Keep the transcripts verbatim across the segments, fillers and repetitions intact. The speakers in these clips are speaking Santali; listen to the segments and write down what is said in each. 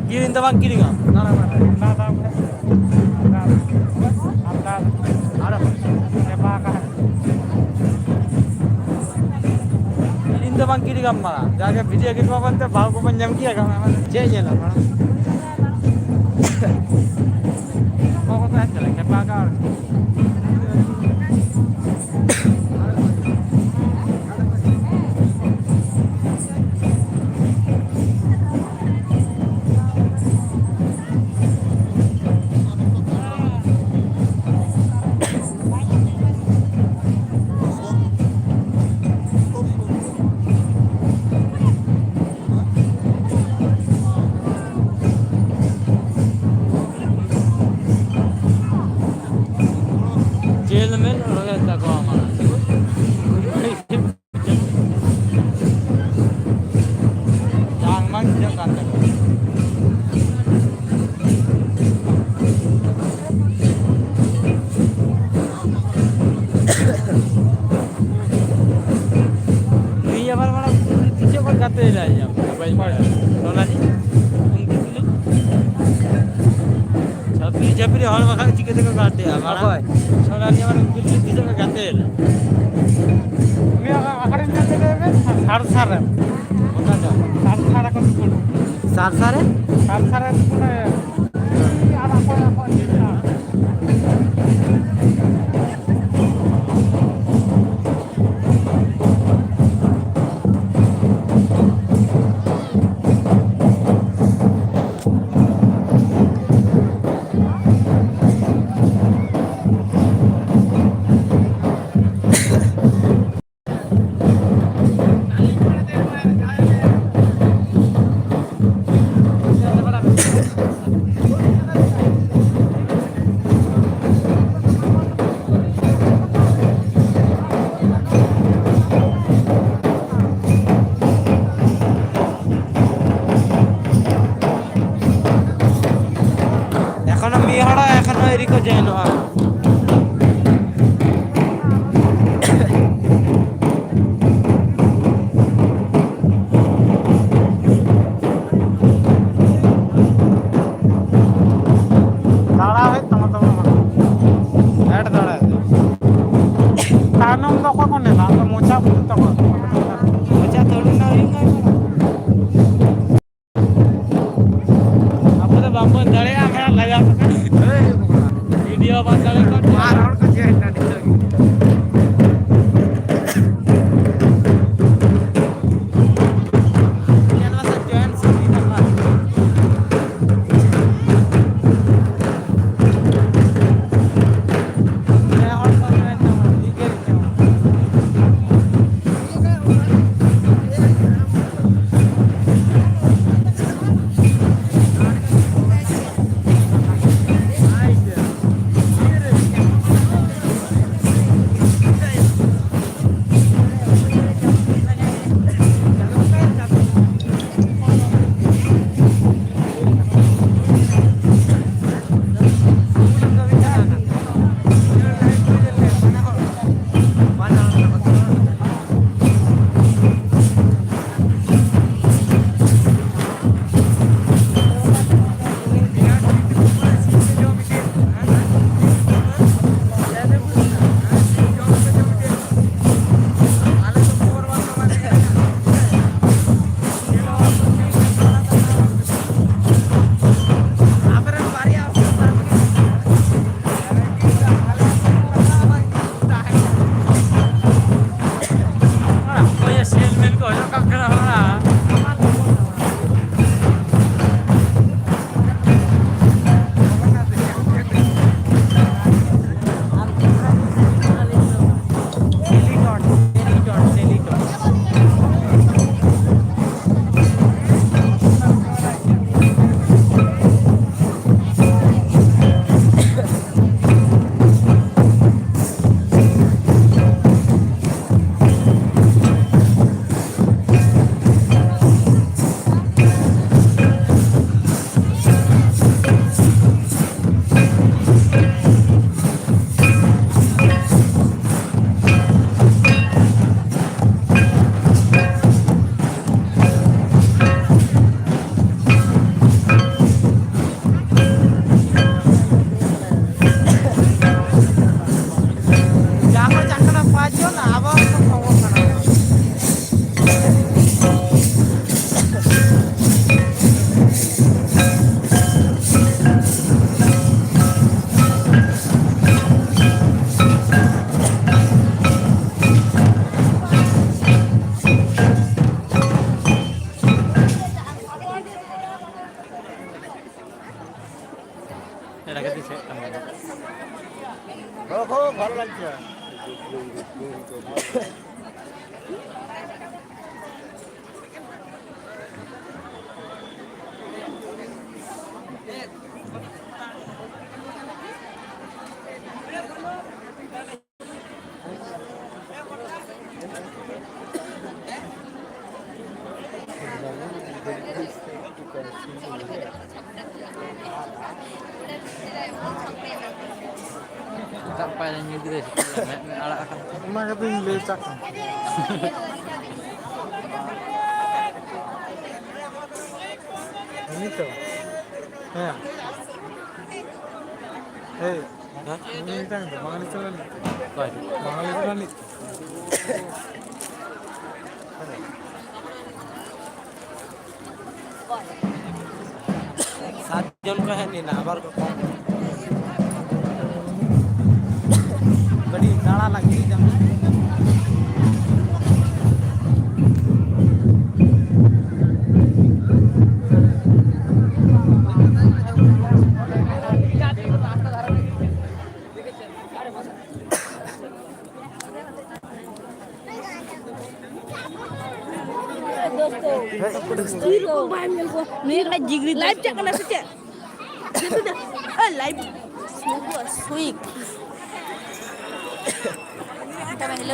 ᱠᱤᱨᱤᱧ ᱫᱚ ᱵᱟᱝ ᱠᱤᱨᱤᱧᱟ᱾ ᱚᱱᱟ ᱫᱚ ᱟᱢ ᱴᱷᱮᱱ᱾ ᱟᱢᱫᱟ, ᱟᱢᱫᱟ, ᱟᱢᱫᱟ, ᱟᱨ ᱪᱟᱵᱟ ᱟᱠᱟᱱᱟ᱾ ᱠᱤᱨᱤᱧ ᱫᱚ ᱵᱟᱝ ᱠᱤᱨᱤᱧ ᱟᱢ ᱢᱟ᱾ ᱡᱟᱜᱮ ᱵᱷᱤᱰᱤᱭᱳ ᱜᱮ ᱠᱚ ᱵᱟᱝ ᱛᱮ ᱵᱟᱹᱦᱩ ᱠᱚᱵᱚᱱ ᱧᱟᱢ ᱠᱮᱭᱟ ᱠᱟᱢ᱾ ᱪᱮᱫ ᱧᱮᱞᱟ ᱢᱟ? ᱚᱠᱚᱭ ᱠᱚ ᱛᱟᱦᱮᱱ ᱠᱟᱱᱟ? ᱠᱷᱮᱯᱟ ᱠᱟᱨ᱾ ᱪᱮᱫ ᱢᱮᱱ ᱨᱚᱲ ᱛᱟᱠᱚ ᱟᱢᱟᱜ? ᱵᱟᱝ, ᱵᱟᱝ ᱵᱩᱡᱷᱟᱹᱜ ᱠᱟᱱ ᱛᱟᱠᱚᱣᱟ᱾ ᱱᱩᱭ ᱟᱵᱟᱨ ᱢᱟᱲᱟᱝ ᱛᱤᱥᱚᱜ ᱠᱷᱚᱱ ᱜᱟᱛᱮ ᱮᱱᱟᱭ ᱟᱢ? ᱚᱠᱚᱭ? ᱥᱳᱱᱟᱞᱤ? ᱩᱱᱠᱩ ᱪᱤᱞᱤ? ᱪᱷᱟᱹᱯᱨᱤ ᱪᱷᱟᱹᱯᱨᱤ ᱦᱚᱲ ᱵᱟᱠᱷᱟᱱ ᱪᱤᱠᱟᱹ ᱛᱮᱠᱚ ᱜᱟᱛᱮᱜᱼᱟ? ᱢᱟᱲᱟᱝ ᱚᱠᱚᱭ? ᱥᱳᱱᱟᱞᱤ ᱟᱵᱟᱨ ᱩᱱᱠᱩ ᱪᱤᱞᱤ ᱛᱤᱥᱚᱜ ᱠᱚ ᱜᱟᱛᱮ ᱮᱱᱟ? ᱩᱱᱤ ᱟᱠᱟ-, ᱟᱠᱟᱨᱮ ᱢᱮᱱᱟᱜ ᱛᱟᱞᱮᱭᱟ ᱵᱮᱱ? ᱥᱟᱨᱥᱟ ᱨᱮ᱾ ᱚᱠᱟ ᱫᱚ? ᱥᱟᱨᱥᱟ ᱨᱮ ᱠᱚ ᱫᱩᱠᱟᱹᱱᱟ᱾ ᱥᱟᱨᱥᱟ ᱨᱮ? ᱥᱟᱨᱥᱟ ᱨᱮ ᱫᱩᱠᱟᱹᱱᱟ᱾ ᱟᱨ ᱟᱠᱚ, ᱟᱠᱚ ᱪᱮᱫ ᱢᱮᱱᱟᱜᱼᱟ? ᱮᱠᱷᱚᱱᱳ ᱢᱤᱫ ᱦᱚᱲᱟᱜ ᱮᱠᱷᱚᱱᱳ ᱟᱹᱣᱨᱤ ᱠᱚ ᱡᱚᱭᱮᱱᱚᱜᱼᱟ᱾ ᱢᱚᱪᱟ ᱛᱷᱚᱲᱤ ᱱᱟ ᱦᱩᱭᱩᱜ ᱠᱟᱱᱟ᱾ ᱟᱵᱚ ᱫᱚ ᱵᱟᱝᱵᱚᱱ ᱫᱟᱲᱮᱭᱟᱜᱼᱟ, ᱠᱷᱟᱱ ᱞᱟᱡᱟᱣ ᱠᱟᱛᱮ᱾ ᱵᱷᱤᱰᱤᱭᱳ ᱵᱟᱝ ᱫᱟᱲᱮ ᱠᱚ ᱟᱨ ᱦᱚᱲ ᱠᱚ ᱪᱮᱫ ᱮᱱᱟ ᱱᱤᱛᱚᱜ ᱜᱮ? ᱧᱮᱞ ᱢᱮᱥᱮ, ᱡᱚᱭᱮᱱ ᱥᱤᱝ ᱤᱧ ᱧᱟᱢᱟ᱾ ᱯᱮ ᱦᱚᱲ ᱠᱚ ᱡᱚᱭᱮᱱ ᱧᱟᱢᱟ, ᱴᱷᱤᱠ ᱜᱮ ᱧᱟᱢᱟ᱾ ᱧᱩ ᱠᱮᱫᱟᱭ ᱥᱮ ᱪᱮᱫ? ᱢᱮᱫ ᱢᱮᱫ ᱟᱲᱟᱜ ᱟᱠᱟᱱ ᱛᱟᱭᱟ᱾ ᱚᱱᱟ ᱠᱟᱛᱷᱟᱧ ᱞᱟᱹᱭ ᱪᱟᱜ ᱠᱟᱱᱟ᱾ ᱩᱱᱤ ᱛᱚ? ᱦᱮᱸ᱾ ᱦᱮᱸ? ᱩᱱᱤ ᱢᱤᱫᱴᱟᱝ ᱫᱚ ᱵᱟᱝᱟᱞᱤ ᱪᱟᱞᱟᱜ ᱞᱟᱹᱜᱤᱫ᱾ ᱚᱠᱚᱭ? ᱵᱟᱝᱟᱞᱤ ᱪᱟᱞᱟᱜ ᱞᱟᱹᱜᱤᱫ᱾ ᱥᱟᱛ ᱡᱚᱱ ᱠᱚ ᱦᱮᱡ ᱞᱮᱱᱟ, ᱟᱵᱟᱨ ᱠᱚ ᱠᱚᱢ ᱮᱱᱟ᱾ ᱠᱟᱹᱴᱤᱡ ᱫᱟᱬᱟ ᱞᱟᱹᱠᱛᱤ ᱠᱟᱱᱟ᱾ ᱱᱩᱭ ᱠᱟᱱᱟ ᱡᱤᱜᱽᱨᱤ ᱞᱟᱭᱤᱵᱷ ᱪᱟᱜ ᱠᱟᱱᱟ ᱥᱮ ᱪᱮᱫ? ᱮ, ᱞᱟᱭᱤᱵᱷ᱾ ᱥᱩᱭᱤᱠ᱾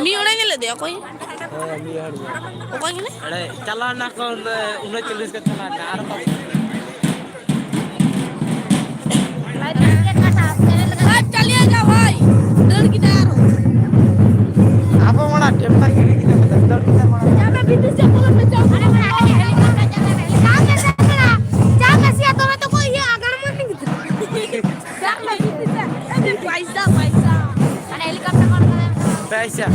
ᱢᱤᱫ ᱦᱚᱲᱮ ᱧᱮᱞ ᱞᱮᱫᱮᱭᱟ, ᱚᱠᱚᱭ? ᱦᱮᱸ, ᱢᱤᱫ ᱦᱚᱲ ᱜᱮ᱾ ᱚᱠᱚᱭ ᱠᱟᱱᱟᱭ? ᱟᱲᱮ, ᱪᱟᱞᱟᱣ ᱱᱟ ᱠᱚ, ᱩᱱᱟᱹᱜ ᱪᱚᱞᱞᱤᱥ ᱠᱚ ᱪᱟᱞᱟᱣ ᱱᱟ, ᱟᱨ ᱠᱚ ᱞᱟᱭᱤᱵᱷ ᱪᱟᱞᱤᱭᱮ ᱡᱟᱣ ᱵᱷᱟᱭ, ᱫᱟᱹᱲ ᱠᱮᱫᱟ ᱟᱨᱦᱚᱸ᱾ ᱟᱵᱚ ᱢᱟᱲᱟᱝ ᱴᱮᱢᱯᱟ ᱜᱤᱰᱤ ᱠᱮᱫᱟ, ᱫᱟᱹᱲ ᱠᱮᱫᱟ ᱢᱟᱲᱟᱝ᱾ ᱪᱟᱯᱮ ᱵᱷᱤᱛᱤᱨ ᱥᱮᱫ ᱵᱚᱞᱚᱱ ᱢᱮ, ᱪᱟᱯᱮ᱾ ᱪᱟᱯᱮ ᱥᱮ ᱟᱛᱳ ᱨᱮ ᱫᱚᱠᱚ ᱤᱭᱟᱹ ᱟᱜᱟᱲ ᱢᱟᱹᱱ ᱜᱤᱫᱽᱨᱟᱹ᱾ ᱪᱟᱯᱮ ᱵᱷᱤᱛᱤᱨ ᱥᱮᱫ᱾ ᱮ ᱯᱟᱭᱥᱟ, ᱯᱟᱭᱥᱟ᱾ ᱯᱟᱭᱥᱟ᱾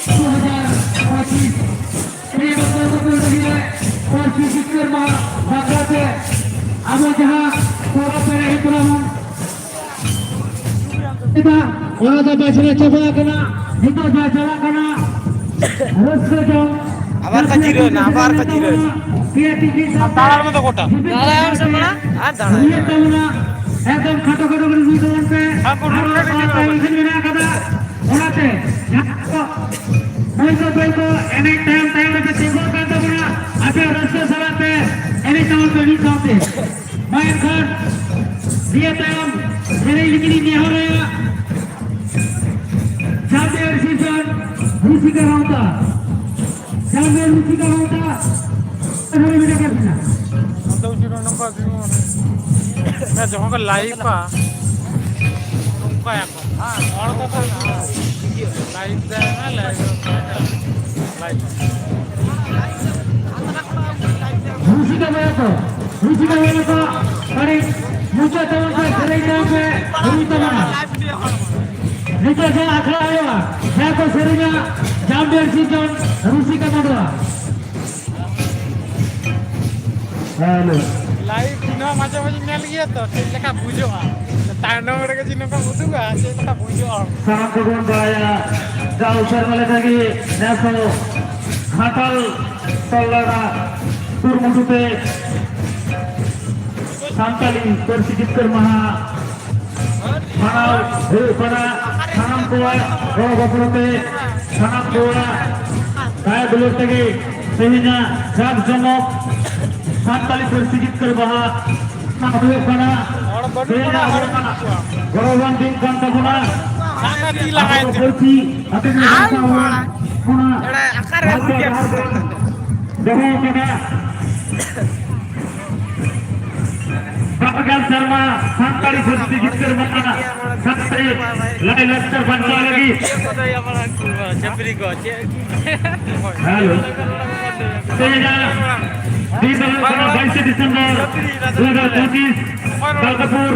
ᱫᱩ ᱦᱟᱡᱟᱨ ᱯᱚᱸᱪᱤᱥ ᱱᱤᱭᱟᱹ ᱵᱚᱪᱷᱚᱨ ᱫᱚ ᱯᱟᱹᱦᱤᱞ ᱨᱮ ᱯᱟᱹᱨᱥᱤ ᱡᱤᱛᱠᱟᱹᱨ ᱢᱟᱦᱟ ᱵᱟᱠᱷᱨᱟ ᱛᱮ ᱟᱵᱚ ᱡᱟᱦᱟᱸ ᱯᱚᱨᱚᱵᱽ ᱮᱱᱮᱡ ᱦᱩᱭᱩᱜ ᱠᱟᱱᱟ ᱵᱚᱱ ᱮᱫᱟ, ᱚᱱᱟ ᱫᱚ ᱵᱟᱪᱷᱱᱟ ᱪᱟᱵᱟ ᱟᱠᱟᱱᱟ, ᱱᱤᱛᱚᱜ ᱡᱟᱦᱟᱸ ᱪᱟᱞᱟᱜ ᱠᱟᱱᱟ ᱨᱟᱹᱥᱠᱟᱹ ᱡᱚᱝ᱾ ᱟᱵᱟᱨ ᱠᱚ ᱡᱤᱨᱟᱹᱣ ᱮᱱᱟ, ᱟᱵᱟᱨ ᱠᱚ ᱡᱤᱨᱟᱹᱣ ᱮᱱᱟ᱾ ᱯᱮ ᱴᱤᱠᱤᱴ ᱫᱟᱬᱟᱱ ᱢᱮ ᱫᱚ ᱜᱚᱴᱟ᱾ ᱫᱟᱬᱟᱱ ᱢᱮ ᱥᱮ ᱵᱟᱝ? ᱟᱨ ᱫᱟᱬᱟᱱ ᱢᱮ᱾ ᱮᱠᱫᱚᱢ ᱠᱷᱟᱴᱚ ᱠᱷᱟᱴᱚ ᱠᱚᱨᱮ ᱦᱩᱭ ᱛᱟᱵᱚᱱ ᱯᱮ᱾ ᱦᱟᱸᱜ ᱠᱚ ᱟᱨ ᱰᱩᱵᱞᱤᱠᱮᱴ ᱚᱠᱟ ᱦᱤᱡᱩᱜ ᱚᱠᱟ ᱠᱟᱱᱟ᱾ ᱮᱠᱥᱮᱱ ᱢᱮᱱᱟᱜ ᱟᱠᱟᱫᱟ, ᱚᱱᱟᱛᱮ ᱡᱟᱦᱟᱸ ᱠᱚ ᱵᱟᱹᱭ ᱠᱚ ᱵᱟᱹᱭ ᱠᱚ ᱮᱱᱮᱡ ᱛᱟᱭᱚᱢ ᱛᱟᱭᱚᱢ ᱨᱮᱯᱮ ᱛᱤᱸᱜᱩ ᱟᱠᱟᱱ ᱛᱟᱵᱚᱱᱟ, ᱟᱯᱮ ᱨᱟᱹᱥᱠᱟᱹ ᱥᱟᱞᱟᱜ ᱛᱮ ᱮᱱᱮᱡ ᱛᱟᱵᱚᱱ ᱯᱮ ᱢᱤᱫ ᱥᱟᱶᱛᱮ᱾ ᱢᱟ ᱮᱱᱠᱷᱟᱱ ᱱᱤᱭᱟᱹ ᱛᱟᱭᱚᱢ ᱥᱮᱨᱮᱧ ᱞᱟᱹᱜᱤᱫ ᱤᱧ ᱱᱮᱦᱚᱨᱟᱭᱟ ᱡᱟᱢᱵᱤᱭᱟᱹ ᱥᱤᱥᱚᱱ ᱨᱩᱥᱤᱠᱟ ᱦᱟᱸᱥᱫᱟ᱾ ᱡᱟᱢᱵᱤᱭᱟᱹ ᱨᱩᱥᱤᱠᱟ ᱦᱟᱸᱥᱫᱟ᱾ ᱟᱫᱚ ᱩᱱᱤ ᱫᱚ ᱱᱚᱝᱠᱟ ᱡᱮᱢᱚᱱ, ᱦᱮᱸ, ᱡᱚᱠᱷᱚᱱ ᱠᱚ ᱞᱟᱭᱤᱵᱷᱟ, ᱱᱚᱝᱠᱟᱭᱟᱠᱚ᱾ ᱦᱚᱲ ᱠᱚ ᱞᱟᱭᱤᱵᱷ ᱫᱟ, ᱞᱟᱭᱤᱵᱷ ᱫᱟ, ᱞᱟᱭᱤᱵᱷ᱾ ᱨᱩᱥᱤᱠᱟ ᱵᱚᱭᱦᱟ ᱠᱚ, ᱨᱩᱥᱤᱠᱟ ᱵᱚᱭᱦᱟ ᱠᱚ, ᱟᱹᱰᱤ ᱢᱩᱪᱟᱹᱫ ᱛᱟᱵᱚᱱ ᱯᱮ, ᱥᱮᱨᱮᱧ ᱛᱟᱵᱚᱱ ᱯᱮ, ᱦᱩᱭ ᱛᱟᱵᱚᱱᱟ᱾ ᱱᱤᱛᱚᱜ ᱡᱟᱦᱟᱸ ᱟᱠᱷᱲᱟ ᱦᱩᱭᱩᱜᱼᱟ, ᱡᱟᱦᱟᱸ ᱠᱚ ᱥᱮᱨᱮᱧᱟ, ᱡᱟᱢᱵᱤᱭᱟᱹ ᱥᱤᱨᱡᱚᱱ, ᱨᱩᱥᱤᱠᱟ ᱢᱟᱰᱣᱟ᱾ ᱦᱮᱞᱳ᱾ ᱞᱟᱭᱤᱵᱷ ᱤᱧ ᱦᱚᱸ ᱢᱟᱡᱷᱮ ᱢᱟᱡᱷᱮ ᱧᱮᱞ ᱜᱮᱭᱟ ᱛᱚ, ᱪᱮᱫ ᱞᱮᱠᱟ ᱵᱩᱡᱷᱟᱹᱜᱼᱟ? ᱛᱟᱭᱱᱚᱢ ᱨᱮᱜᱮ ᱡᱩᱫᱤ ᱱᱚᱝᱠᱟ ᱩᱫᱩᱜᱟ, ᱪᱮᱫ ᱞᱮᱠᱟ ᱵᱩᱡᱷᱟᱹᱜᱼᱟ? ᱥᱟᱱᱟᱢ ᱠᱚᱵᱚᱱ ᱵᱟᱲᱟᱭᱟ, ᱡᱟᱣ ᱥᱮᱨᱢᱟ ᱞᱮᱠᱟᱜᱮ ᱱᱮᱥ ᱦᱚᱸ ᱜᱷᱟᱴᱟᱞ ᱛᱚᱞᱞᱟᱲᱟ ᱠᱩᱨᱩᱢᱩᱴᱩ ᱛᱮ ᱥᱟᱱᱛᱟᱲᱤ ᱯᱟᱹᱨᱥᱤ ᱡᱤᱛᱠᱟᱹᱨ ᱢᱟᱦᱟ ᱢᱟᱱᱟᱣ ᱦᱩᱭᱩᱜ ᱠᱟᱱᱟ᱾ ᱥᱟᱱᱟᱢ ᱠᱚᱣᱟᱜ ᱜᱚᱲᱚ ᱜᱚᱯᱚᱲᱚ ᱛᱮ, ᱥᱟᱱᱟᱢ ᱠᱚᱣᱟᱜ ᱫᱟᱭᱟ ᱫᱩᱞᱟᱹᱲ ᱛᱮᱜᱮ ᱛᱮᱦᱮᱧᱟᱜ ᱡᱟᱠ ᱡᱚᱢᱚᱠ ᱥᱟᱱᱛᱟᱲᱤ ᱯᱟᱹᱨᱥᱤ ᱡᱤᱛᱠᱟᱹᱨ ᱢᱟᱦᱟ ᱦᱩᱭᱩᱜ ᱠᱟᱱᱟ᱾ ᱛᱮᱦᱮᱧᱟᱜ ᱟᱵᱚᱣᱟᱜ ᱜᱚᱨᱚᱵᱟᱱ ᱫᱤᱱ ᱠᱟᱱ ᱛᱟᱵᱚᱱᱟ᱾ ᱟᱵᱚᱣᱟᱜ ᱯᱟᱹᱨᱥᱤ ᱟᱛᱮ ᱜᱮ ᱥᱟᱶᱛᱟ ᱦᱚᱲ ᱚᱱᱟ ᱵᱷᱟᱨᱚᱛ ᱰᱟᱦᱟᱨ ᱵᱚᱱ ᱫᱚᱦᱚ ᱟᱠᱟᱫᱟ᱾ ᱵᱟᱨᱜᱮᱞ ᱥᱮᱨᱢᱟ ᱥᱟᱱᱛᱟᱲᱤ ᱯᱟᱹᱨᱥᱤ ᱡᱤᱛᱠᱟᱹᱨ ᱢᱟᱦᱟ ᱥᱟᱱᱛᱟᱲᱤ ᱞᱟᱭᱼᱞᱟᱠᱪᱟᱨ ᱵᱟᱧᱪᱟᱣ ᱞᱟᱹᱜᱤᱫ᱾ ᱪᱟᱹᱯᱨᱤ ᱠᱚ ᱪᱮᱫ? ᱦᱮᱞᱳ᱾ ᱛᱮᱦᱮᱧᱟᱜ ᱫᱤᱱ ᱫᱚ ᱦᱩᱭᱩᱜ ᱠᱟᱱᱟ ᱵᱟᱭᱤᱥᱮ ᱰᱤᱥᱮᱢᱵᱚᱨ ᱫᱩ ᱦᱟᱡᱟᱨ ᱯᱚᱸᱪᱤᱥ, ᱫᱩᱨᱜᱟᱯᱩᱨ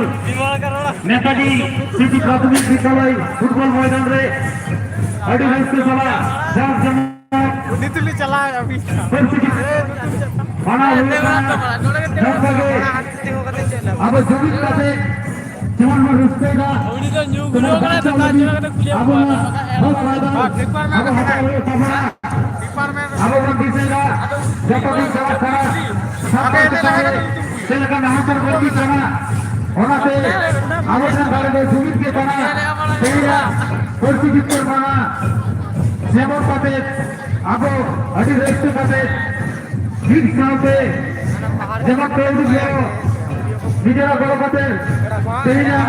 ᱱᱮᱛᱟᱡᱤ ᱥᱤᱴᱤ ᱯᱨᱟᱛᱷᱚᱢᱤᱠ ᱵᱤᱫᱽᱭᱟᱞᱚᱭ ᱯᱷᱩᱴᱵᱚᱞ ᱢᱚᱭᱫᱟᱱ ᱨᱮ ᱟᱹᱰᱤ ᱨᱟᱹᱥᱠᱟᱹ ᱥᱟᱞᱟᱜ ᱡᱟᱠ ᱡᱚᱢᱚᱠ ᱩᱱᱤ ᱛᱩᱞᱩᱡ ᱪᱟᱞᱟᱣ ᱮᱱᱟ ᱵᱤᱥ᱾ ᱯᱟᱹᱨᱥᱤ ᱜᱤᱫᱽᱨᱟᱹ ᱢᱟᱱᱟᱣ ᱦᱩᱭᱩᱜ ᱠᱟᱱᱟ᱾ ᱱᱚᱝᱠᱟ ᱜᱮ ᱟᱵᱚ ᱡᱩᱢᱤᱫ ᱠᱟᱛᱮ ᱡᱮᱢᱚᱱ ᱵᱚᱱ ᱨᱟᱹᱥᱠᱟᱹᱭᱮᱫᱟ, ᱩᱱᱤ ᱫᱚ ᱧᱩ ᱛᱮᱢᱚᱱ ᱜᱩᱨᱟᱹᱣ ᱠᱟᱱᱟᱭ, ᱵᱟᱧᱪᱟᱣ ᱞᱟᱹᱜᱤᱫ ᱟᱵᱚ ᱱᱚᱣᱟ ᱦᱚᱠ ᱟᱹᱭᱫᱟᱹᱨ ᱟᱵᱚ ᱦᱟᱛᱟᱣ ᱦᱩᱭᱩᱜ ᱛᱟᱵᱚᱱᱟ᱾ ᱟᱵᱚ ᱵᱚᱱ ᱫᱤᱥᱟᱹᱭᱮᱫᱟ, ᱡᱚᱛᱚ ᱫᱤᱱ ᱪᱟᱞᱟᱜ ᱠᱟᱱᱟ, ᱥᱟᱱᱛᱟᱲ ᱪᱮᱛᱟᱱ ᱨᱮ ᱪᱮᱫ ᱞᱮᱠᱟ ᱱᱟᱦᱟᱪᱟᱨ ᱵᱟᱹᱲᱛᱤᱜ ᱠᱟᱱᱟ, ᱚᱱᱟᱛᱮ ᱟᱵᱚ ᱴᱷᱮᱱ ᱫᱟᱲᱮ ᱫᱚ ᱡᱩᱢᱤᱫ ᱜᱮ ᱠᱟᱱᱟ᱾ ᱛᱮᱦᱮᱧᱟᱜ ᱯᱟᱹᱨᱥᱤ ᱡᱤᱛᱠᱟᱹᱨ ᱢᱟᱦᱟ ᱡᱮᱢᱚᱱ ᱠᱟᱛᱮ ᱟᱵᱚ ᱟᱹᱰᱤ ᱨᱟᱹᱥᱠᱟᱹ ᱠᱟᱛᱮ ᱢᱤᱫ ᱥᱟᱶᱛᱮ ᱡᱮᱢᱚᱱ ᱠᱟᱹᱣᱰᱤ ᱜᱮᱭᱟ ᱱᱤᱡᱮᱨᱟᱜ ᱜᱚᱲᱚ ᱠᱟᱛᱮ ᱛᱮᱦᱮᱧᱟᱜ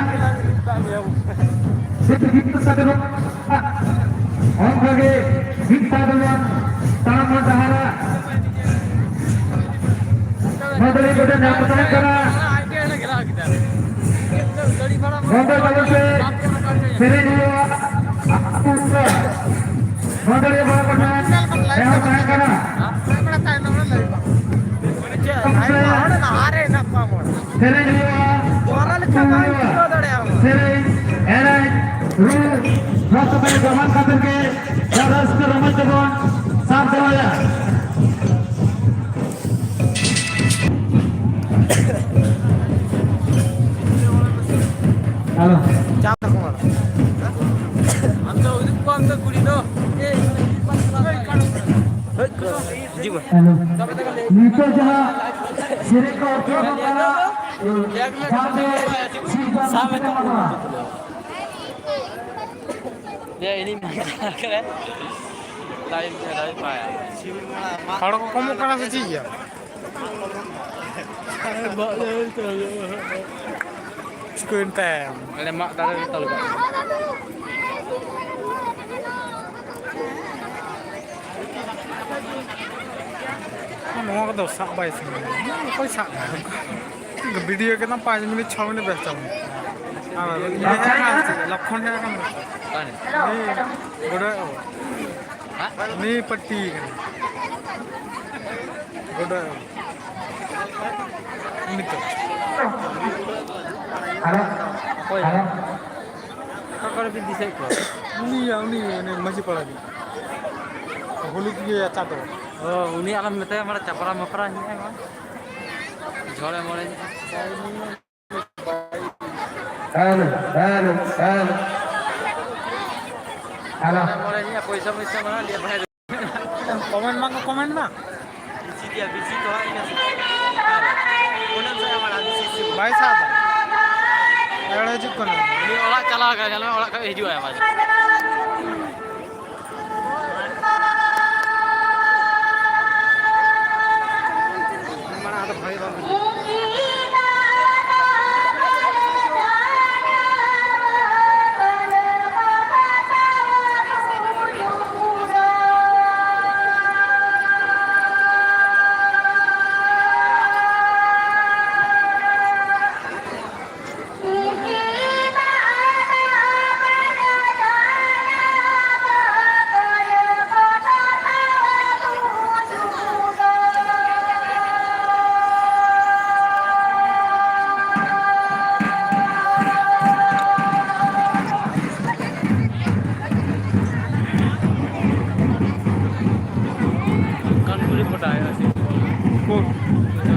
ᱡᱮᱛᱮ ᱜᱤᱫᱽᱨᱟᱹ ᱠᱟᱛᱮ ᱵᱚᱱ ᱚᱱᱠᱟᱜᱮ ᱢᱤᱫ ᱥᱟᱶ ᱛᱮᱵᱚᱱ ᱛᱟᱲᱟᱢ ᱢᱟ ᱰᱟᱦᱟᱨᱟ᱾ ᱢᱟᱹᱫᱟᱹᱲᱤ ᱠᱚᱴᱷᱮᱱ ᱱᱮᱦᱚᱨ ᱛᱟᱦᱮᱸ ᱠᱟᱱᱟ, ᱵᱚᱱᱫᱚ ᱛᱟᱵᱚᱱ ᱯᱮ ᱥᱮᱨᱮᱧ ᱦᱩᱭᱩᱜᱼᱟ᱾ ᱢᱟᱹᱫᱟᱹᱲᱤ ᱵᱟᱵᱟ ᱠᱚᱴᱷᱮᱱ ᱱᱮᱦᱚᱨ ᱛᱟᱦᱮᱸ ᱠᱟᱱᱟ᱾ ᱥᱮᱨᱮᱧ ᱦᱩᱭᱩᱜᱼᱟ, ᱨᱩ ᱦᱩᱭᱩᱜᱼᱟ᱾ ᱥᱮᱨᱮᱧ, ᱮᱱᱮᱡ, ᱨᱩ, ᱱᱚᱣᱟ ᱠᱚ ᱫᱟᱢᱟᱱ ᱠᱟᱛᱮ ᱜᱮ ᱡᱟ ᱨᱟᱹᱥᱠᱟᱹ ᱨᱚᱢᱚᱡᱽ ᱛᱮᱵᱚᱱ ᱥᱟᱵ ᱫᱚᱦᱚᱭᱟ᱾ ᱦᱮᱞᱳ᱾ ᱟᱢ ᱫᱚ ᱩᱫᱩᱜ ᱠᱚᱣᱟᱢ ᱫᱚ ᱠᱩᱲᱤ ᱫᱚ᱾ ᱦᱤᱡᱩᱜ ᱢᱮ᱾ ᱦᱮᱞᱳ᱾ ᱱᱤᱛᱚᱜ ᱡᱟᱦᱟᱸ ᱥᱮᱨᱮᱧ ᱠᱚ ᱚᱨᱠᱮᱥᱴᱨᱟ ᱠᱟᱱᱟ, ᱡᱟᱦᱟᱸ ᱫᱚ ᱥᱤᱨᱡᱚᱱ ᱥᱟᱵ ᱢᱮ᱾ ᱥᱤᱨᱡᱚᱱ ᱠᱟᱱᱟ᱾ ᱭᱟ, ᱤᱧᱤᱧ ᱢᱟᱸᱜᱟ ᱠᱟᱱᱟ᱾ ᱦᱚᱲ ᱠᱚ ᱠᱚᱢᱚᱜ ᱠᱟᱱᱟ ᱥᱮ ᱪᱮᱫ ᱭᱟ? ᱪᱤᱠᱟᱹᱭᱮᱱ ᱛᱟᱭᱟ? ᱟᱞᱮ ᱢᱟᱜ ᱫᱟᱨᱮ ᱨᱮ ᱛᱚᱞ ᱠᱟᱜ ᱠᱟᱱᱟ᱾ ᱱᱚᱣᱟ ᱠᱚᱫᱚ ᱥᱟᱵ ᱵᱟᱭ ᱥᱟᱱᱟᱧᱟ᱾ ᱚᱠᱚᱭ ᱥᱟᱵ ᱠᱟᱜᱼᱟ? ᱵᱷᱤᱰᱤᱭᱳ ᱠᱮᱫᱟᱢ ᱯᱟᱸᱪ ᱢᱤᱱᱤᱴ, ᱪᱷᱚ ᱢᱤᱱᱤᱴ ᱵᱮᱥ ᱪᱟᱵᱟ᱾ ᱟᱨ ᱤᱭᱟᱹ ᱦᱮᱡ ᱟᱠᱟᱱᱟ ᱥᱮ ᱪᱮᱫ? ᱞᱚᱠᱠᱷᱚᱱ ᱦᱮᱡ ᱟᱠᱟᱱᱟ᱾ ᱚᱠᱟᱨᱮ? ᱩᱱᱤ ᱜᱚᱰᱚ, ᱦᱮᱸ? ᱩᱱᱤ ᱯᱟᱹᱴᱤ ᱠᱟᱱᱟ᱾ ᱜᱚᱰᱚ᱾ ᱩᱱᱤ ᱛᱚ᱾ ᱦᱮᱞᱳ᱾ ᱚᱠᱚᱭ? ᱦᱮᱞᱳ᱾ ᱚᱠᱟ ᱠᱚᱨᱮ ᱵᱤᱱ ᱫᱤᱥᱟᱹᱭᱮᱫ ᱠᱚᱣᱟ? ᱩᱱᱤᱭᱟ, ᱩᱱᱤ, ᱩᱱᱤ ᱢᱟᱹᱡᱷᱤ ᱯᱟᱲᱟ ᱨᱤᱱᱤᱡ᱾ ᱦᱩᱞᱩᱠ ᱜᱮ ᱪᱟᱰᱚ᱾ ᱚ, ᱩᱱᱤ ᱟᱞᱚᱢ ᱢᱮᱛᱟᱭᱟ, ᱢᱟᱱᱮ ᱪᱟᱯᱨᱟ ᱢᱟᱯᱨᱟ ᱦᱮᱱᱟᱜᱼᱟ, ᱢᱟ᱾ ᱡᱷᱚᱲᱮ ᱢᱚᱲᱮ ᱧᱚᱜᱼᱟ᱾ Hello, hello, hello. ᱦᱮᱞᱳ᱾ ᱡᱷᱚᱲᱮ ᱢᱚᱲᱮ ᱧᱚᱜᱼᱟ, ᱯᱚᱭᱥᱟ ᱢᱚᱭᱥᱟ ᱢᱟ ᱞᱟᱹᱭ ᱵᱟᱭ ᱠᱚᱢᱮᱱᱴ ᱢᱟ ᱠᱚ ᱠᱚᱢᱮᱱᱴ ᱢᱟ᱾ ᱵᱤᱡᱤ ᱜᱮᱭᱟ, ᱵᱤᱡᱤ ᱛᱚ ᱦᱟᱸᱜ ᱤᱧ ᱵᱟᱭ ᱥᱟᱵ ᱫᱟ᱾ ᱮᱲᱮ ᱦᱤᱡᱩᱜ ᱠᱟᱱᱟ᱾ ᱩᱱᱤ ᱚᱲᱟᱜ ᱪᱟᱞᱟᱣ ᱠᱟᱱᱟ, ᱧᱮᱞ ᱢᱮ, ᱚᱲᱟᱜ ᱠᱷᱚᱡ ᱦᱤᱡᱩᱜ ᱟᱭ ᱟᱵᱟᱨ᱾ ᱠᱟᱱᱯᱩᱨᱤ ᱯᱷᱳᱴᱟ ᱦᱩᱭᱩᱜᱼᱟ ᱥᱮ? ᱩᱠᱩᱨ?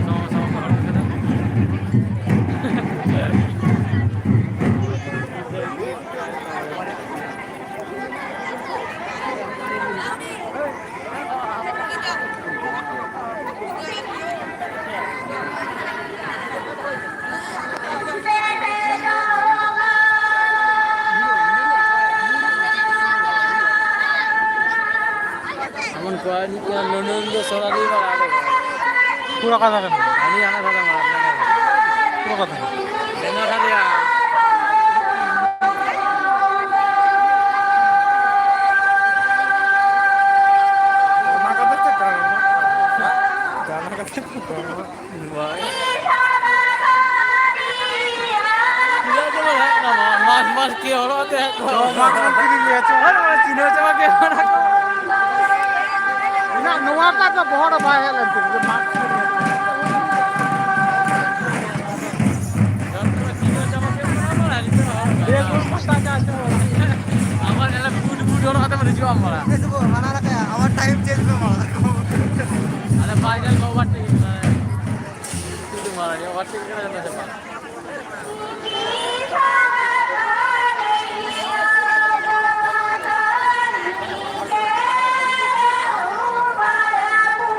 ᱥᱟᱶ ᱥᱟᱶ ᱠᱚ ᱨᱚᱲ ᱠᱮᱫᱟ᱾ ᱤᱧ ᱫᱚ ᱥᱚᱱᱟᱨᱤ ᱢᱟᱨᱟᱝ ᱨᱮ᱾ ᱯᱩᱨᱟᱹ ᱠᱟᱛᱷᱟ ᱠᱟᱱᱟ᱾ ᱦᱟᱹᱱᱤ ᱦᱟᱱᱟ ᱫᱷᱟᱨᱮ ᱢᱟᱨᱟᱝ ᱨᱮ᱾ ᱯᱩᱨᱟᱹ ᱠᱟᱛᱷᱟ ᱠᱟᱱᱟ᱾ ᱵᱮᱱᱟᱣ ᱫᱷᱟᱨᱮᱭᱟ᱾ ᱚᱱᱟ ᱠᱟᱛᱷᱟ ᱪᱮᱫ ᱠᱟᱱᱟ? ᱡᱟᱦᱟᱸ ᱠᱟᱛᱷᱟ ᱪᱮᱫ ᱠᱟᱱᱟ? ᱵᱷᱟᱭ᱾ ᱪᱮᱫᱟᱜ ᱪᱚ ᱵᱟᱭ ᱦᱮᱡ ᱠᱟᱱᱟ? ᱢᱟᱥ ᱢᱟᱥ ᱠᱮ ᱦᱚᱲ ᱟᱛᱮ ᱦᱮᱡ ᱠᱚᱜᱼᱟ᱾ ᱪᱚ, ᱢᱟᱥ ᱵᱚᱱ ᱠᱤᱨᱤᱧ ᱜᱮᱭᱟ, ᱪᱚ᱾ ᱦᱮᱡ ᱠᱟᱱᱟ, ᱪᱤᱱᱦᱟᱹ ᱪᱟᱵᱟ ᱠᱮᱫ ᱵᱚᱱᱟ ᱠᱚ᱾ ᱤᱧᱟᱹᱜ ᱱᱚᱣᱟ ᱠᱟᱜ ᱫᱚ ᱵᱚᱦᱚᱜ ᱨᱮ ᱵᱟᱭ ᱦᱮᱡ ᱞᱮᱱ ᱛᱤᱧᱟ, ᱡᱮ ᱢᱟᱥ ᱠᱤᱨᱤᱧ ᱦᱩᱭᱩᱜᱼᱟ᱾ ᱪᱤᱱᱦᱟᱹ ᱪᱟᱵᱟ ᱠᱮᱫ ᱵᱚᱱᱟ ᱠᱚ, ᱟᱨ ᱱᱤᱛᱚᱜ ᱦᱚᱲ ᱵᱮᱥ ᱵᱚᱱ ᱯᱟᱥᱱᱟᱣ ᱪᱟᱵᱟ ᱦᱚᱪᱚ ᱠᱟᱫᱟ᱾ ᱟᱵᱟᱨ ᱧᱮᱞᱮ ᱵᱩᱴ ᱵᱩᱴ ᱦᱚᱨᱚᱜ ᱠᱟᱛᱮ ᱵᱚᱱ ᱦᱤᱡᱩᱜᱼᱟ ᱟᱵᱟᱨ᱾ ᱵᱮᱥ ᱵᱚ ᱢᱟᱱᱟ ᱞᱮᱠᱷᱟᱱ ᱟᱵᱟᱨ ᱴᱟᱭᱤᱢ ᱪᱮᱧᱡᱽ ᱯᱮ ᱮᱢᱟ᱾ ᱟᱞᱮ ᱵᱟᱭ ᱧᱮᱞ ᱠᱚ ᱵᱟᱴ ᱴᱷᱤᱠ ᱠᱟᱱᱟ᱾ ᱪᱮᱫ ᱮᱢ ᱢᱟᱱᱟ, ᱵᱟᱴ ᱴᱷᱤᱠ ᱠᱟᱱᱟ ᱥᱮ ᱵᱟᱝ?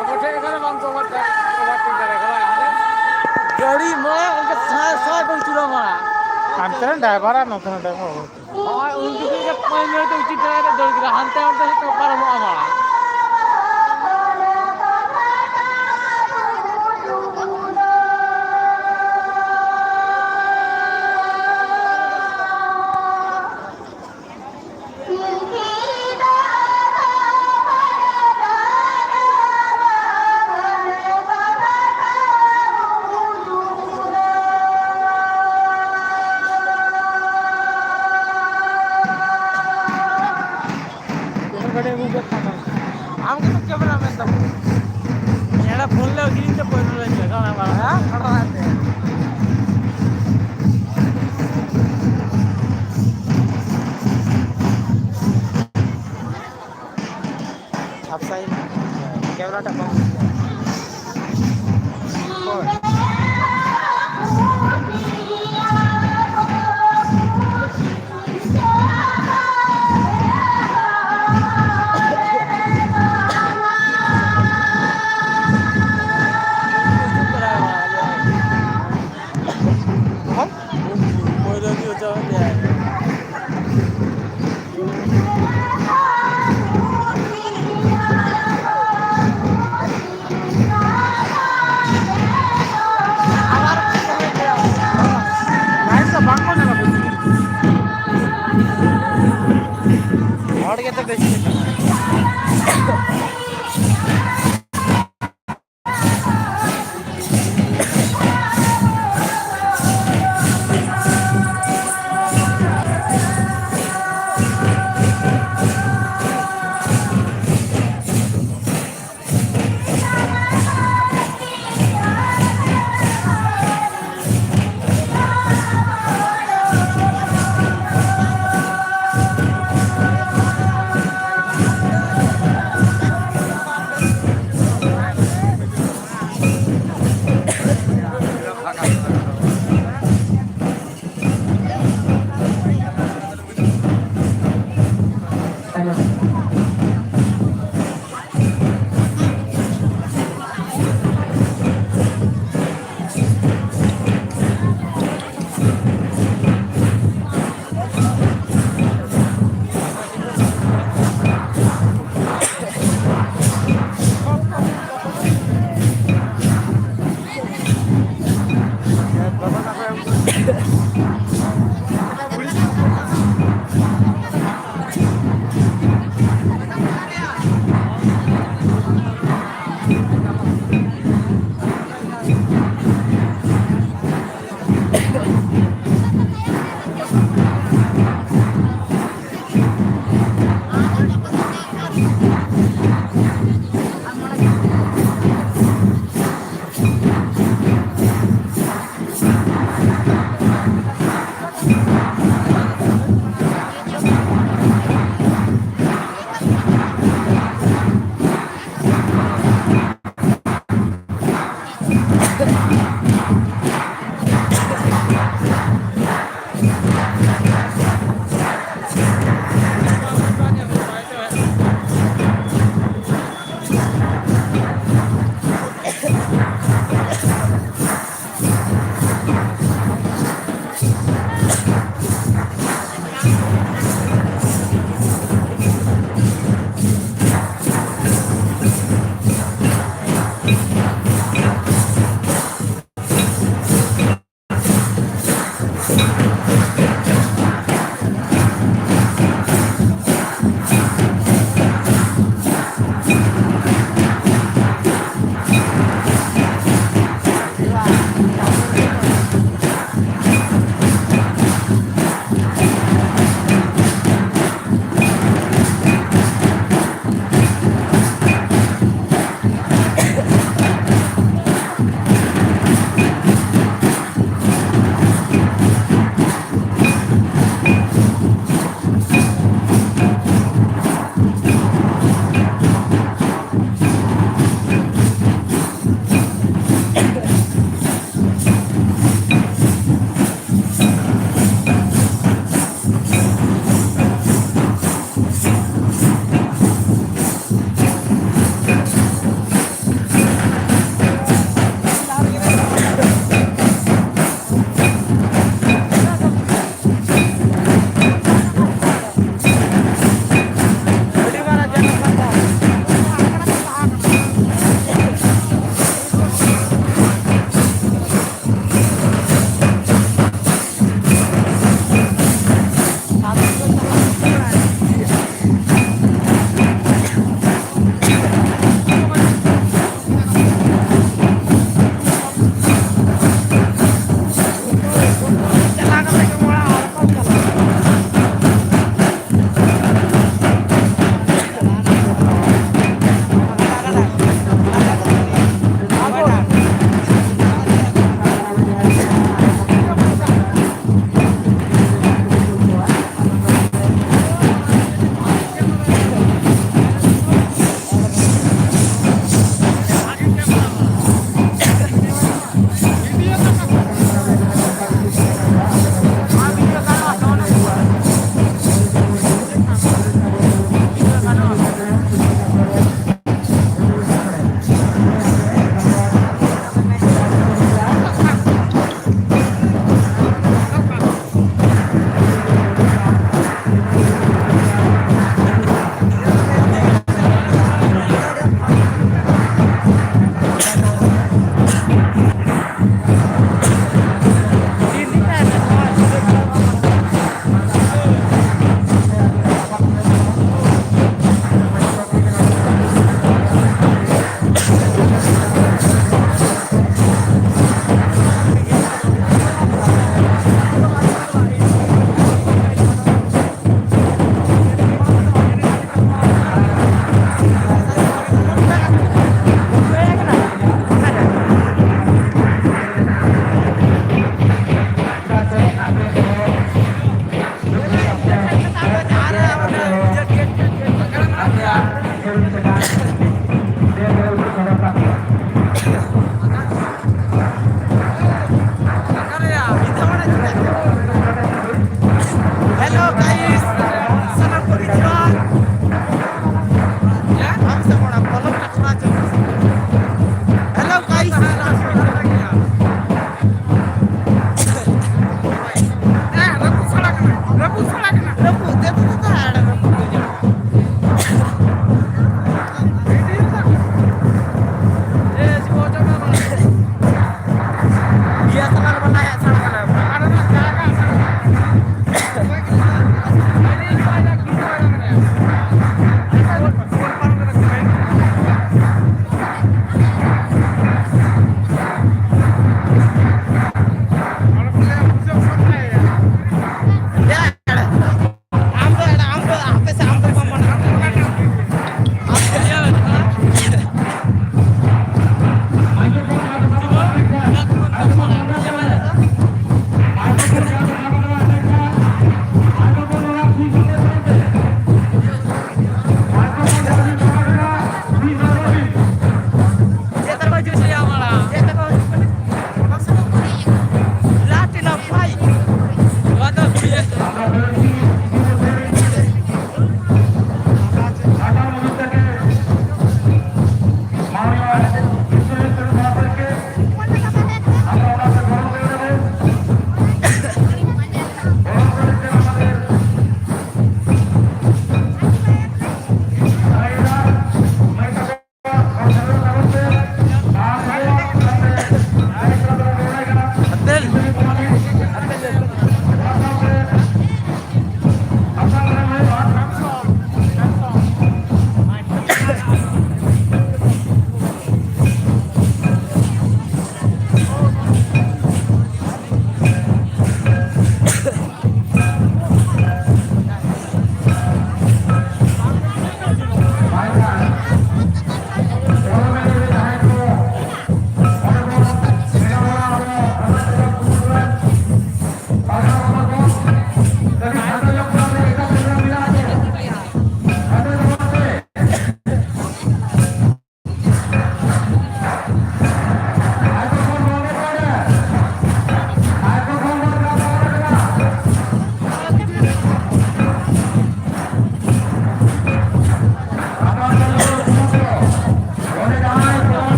ᱟᱵᱚ ᱴᱷᱮᱱ ᱮᱠᱷᱚᱱᱳ ᱵᱟᱝ ᱠᱚ ᱚᱵᱷᱟᱨ ᱴᱮᱠ, ᱚᱵᱷᱟᱨ ᱴᱮᱠ ᱫᱟᱲᱮ ᱠᱟᱫᱟ᱾ ᱜᱟᱹᱰᱤ ᱢᱟ ᱚᱱᱠᱟ ᱥᱟᱭ ᱥᱟᱭ ᱠᱚ ᱟᱹᱪᱩᱨᱟ ᱢᱟ᱾ ᱦᱟᱱᱛᱮ ᱨᱮᱱ ᱰᱨᱟᱭᱵᱷᱟᱨ ᱟᱨ ᱱᱚᱛᱮ ᱨᱮᱱ ᱰᱨᱟᱭᱵᱷᱟᱨ᱾ ᱦᱳᱭ, ᱩᱱ ᱡᱚᱠᱷᱚᱡ ᱜᱮ ᱯᱟᱸᱪ ᱢᱤᱱᱤᱴ ᱩᱪᱤᱛ ᱛᱟᱞᱟ ᱨᱮ ᱫᱟᱹᱲ ᱠᱮᱫᱟ, ᱦᱟᱱᱛᱮ ᱦᱟᱱᱛᱮ ᱥᱮᱫ ᱛᱮ ᱯᱟᱨᱚᱢᱚᱜᱼᱟ ᱢᱟ᱾ ᱟᱢ ᱜᱮᱛᱚ ᱠᱮᱢᱮᱨᱟ ᱢᱮᱱ ᱛᱟᱵᱚᱱ᱾ ᱮᱲᱟ ᱯᱷᱳᱱ ᱞᱮ ᱟᱹᱠᱷᱨᱤᱧ ᱛᱮ ᱯᱚᱭᱥᱟ ᱞᱮ ᱧᱮᱞᱟ, ᱚᱱᱟ ᱢᱟᱲᱟᱝ᱾ ᱦᱮᱸ? ᱚᱱᱟ ᱢᱟᱲᱟᱝ ᱛᱮ᱾ ᱟᱯᱥᱟᱭᱤᱱ ᱠᱮᱢᱮᱨᱟ ᱴᱟᱜ ᱵᱟᱝ ᱵᱩᱡᱷᱟᱹᱜᱼᱟ᱾